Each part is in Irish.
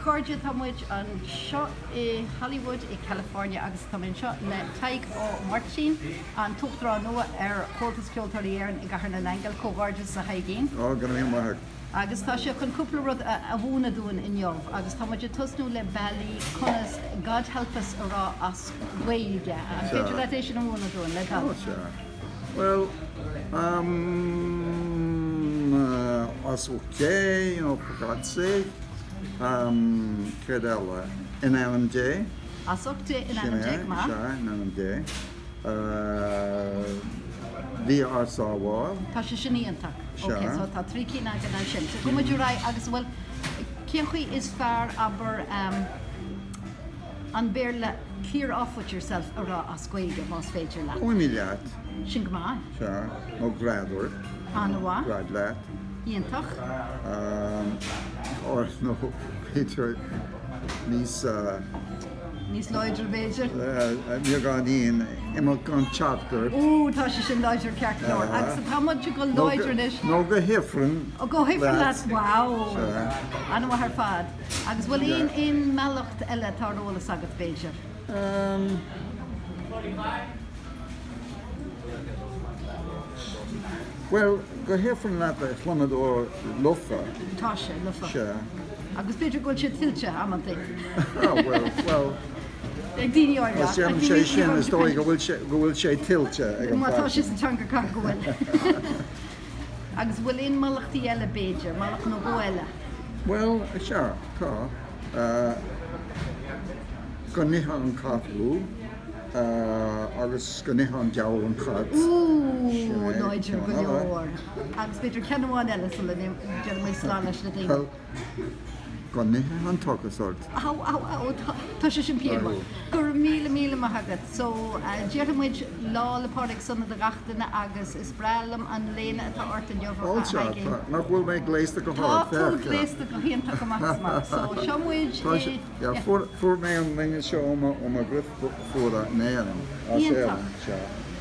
chairde, tá muid anseo i Hollywood i California agus tá mé anseo le Tadhg Ó Máirtín, an tUachtarán nua ar Chomhaltas Ceoltóirí Éireann i gCathair na nAingeal. Comhghairdeas a Thaidhgín. Ó, go raibh míle maith agat. Agus tá sé chun cúpla rud a mhúineadh dúinn inniu agus tá muid ag tosnú le bealaí conas God help us a rá as Gaeilge. An féidir leat é sin a mhúineadh dúinn, le do thoil? Ó, sea. Bhuel, umm, as ucht Dé, you know, for God's sake, umm, céard eile? In ainm Dé. As ucht Dé, in ainm Dé, go maith. Sea, in ainm Dé. Dia ár sábháil. Tá sé sin iontach. Sea. Ok, so tá trí cinn againn ansin. So gabhfaidh muid ar aghaidh agus, bhuel, cén chaoi is fearr, abair, umm, an Béarla clear off with yourself a rá as Gaeilge, más féidir leat. Imigh leat. Sin go maith. Sea, nó gread ort. An-mhaith. Gread leat. Iontach. Or nó b'fhéidir níos. Níos láidre b'fhéidir. Beagáinín, imeacht gan teacht ort. Ooh, tá sé sin láidir ceart go leor. Agus tá muid ag dul láidir anois. Nó go hifreann leat. Go hifreann leat, wow. Sea. An-mhaith ar fad. Agus bhfuil aon aon mhallacht eile atá ar eolas agat, b'fhéidir? Umm. Bhuel, go hifreann leat a shlonnadóir lofa. Tá sé, lofa. Sea. Agus b'fhéidir go bhfuil sé tuillte, amantaí. Ah, bhuel, bhuel. Ag daoine áirithe. Más deirim sé sin, is dóigh go bhfuil sé, go bhfuil sé tuillte ag an Má tá bhfear sé sin. sa teanga, caithfidh go bhfuil. Agus bhfuil aon mhallachtaí eile, b'fhéidir? Mallacht nó dhó eile? Bhuel, sea, tá. Go n-ithe an cat thú agus go n-ithe an diabhal an cat. Ooh, láidir go leor. Agus b'fhéidir ceann amháin eile sula ndéanfaidh muid slán leis na daoine. Bhuel, go n-ithe an t-ocras ort. Au, au, au, tá sé sin pianmhar. Go raibh míle, míle maith agat. So, déarfaidh muid Lá 'le Pádraig sona do gach duine agus is breá liom an léine atá ort inniu, a Ó sea, Thaidhgín. tá, nach bhfuil mé gléasta go Tá hard, tú féach. gléasta go hiontach amach is amach. So, seo muid Tá sé, i, yeah, yeah. fuair, fuair mé an léine seo ó mo, ó mo dhriofúr in Éirinn, as Iontach. Éirinn, sea.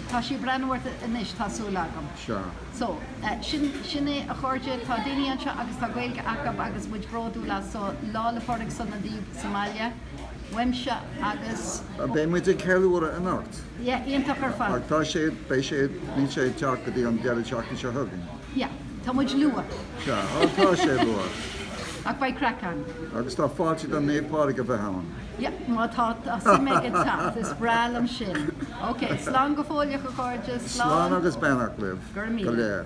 Tá sí ag breathnú ort anois, tá súil agam. Sea. So, sin, sin é a chairde, tá daoine anseo agus tá Gaeilge acu agus muid bródúil as, so Lá 'le Pádraig sona daoibh sa mbaile, uaimse agus. Beidh muid ag ceiliúradh anocht. Yeah, iontach ar fad. Ach tá sé, beidh sé, níl sé ag teacht go dtí an deireadh seachtaine seo chugainn. Yeah, tá muid luath. Sea, ó tá sé luath. Ach beidh craic ann. Agus tá fáilte don Naomh Pádraig a bheith ann. Yeah, má tá suim aige teacht, is breá liom sin. Ok, slán go fóilleach a chairde, slán. Slán agus beannacht libh Go raibh go míle. léir.